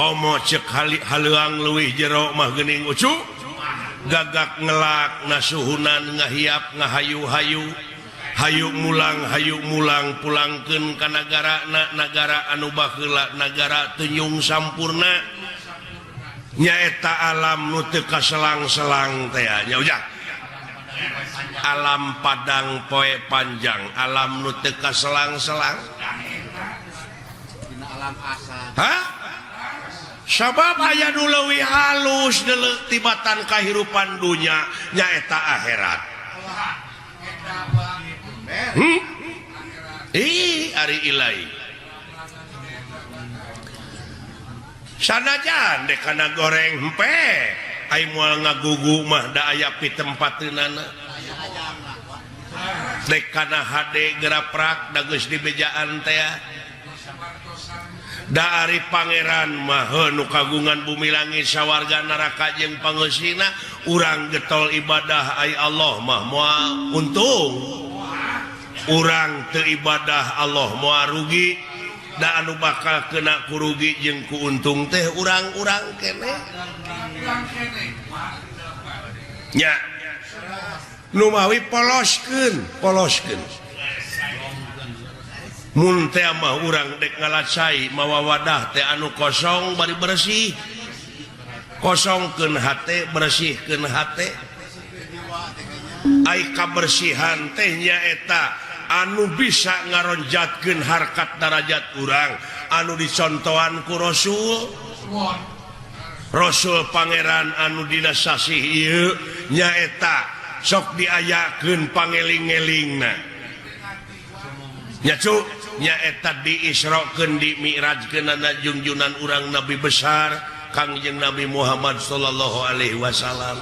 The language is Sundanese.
Komo cek haleuang leuwih jero mah geuning ucu gagak ngelak nasuhunan ngahiap ngahayu-hayu hayu mulang pulangkeun ka nagara na nagara anu baheula nagara tunyung sampurna nyaeta alam nu teu kaselang-selang teh nya ujang alam padang poe panjang alam nu teu kaselang-selang alam asal. Hah? Sabab aya nu leuwih halus deuleu tibatan kahirupan dunya nyaeta akhirat. Ih, ari ilai. Sanajan dek kana goreng hempe, ai moal ngagugu mah da aya pitempateunana. Dek kana hade geraprak da geus dibejaan teh. Da ari pangeran mah nu kagungan bumi langit sawarga neraka jeung pangeusina urang getol ibadah ai Allah mah moal untung urang teu ibadah Allah moal rugi da anu bakal kena kurugi jeung ku untung teh urang-urang keneh nya nu mawi poloskeun poloskeun mun teh mah urang dek ngalacai mawa wadah teh anu kosong bari bersih kosongkeun hate bersihkeun hate ai kabersihan teh nyaeta anu bisa ngaronjatkeun harkat darajat urang anu dicontohan ku Rasul Rasul pangeran anu dina sasih ieu nyaeta sok diayakeun pangeling-elingna nya cu nyaeta diisrokeun di mi'rajkeunana jungjunan urang nabi besar Kangjeng Nabi Muhammad sallallahu alaihi wasallam.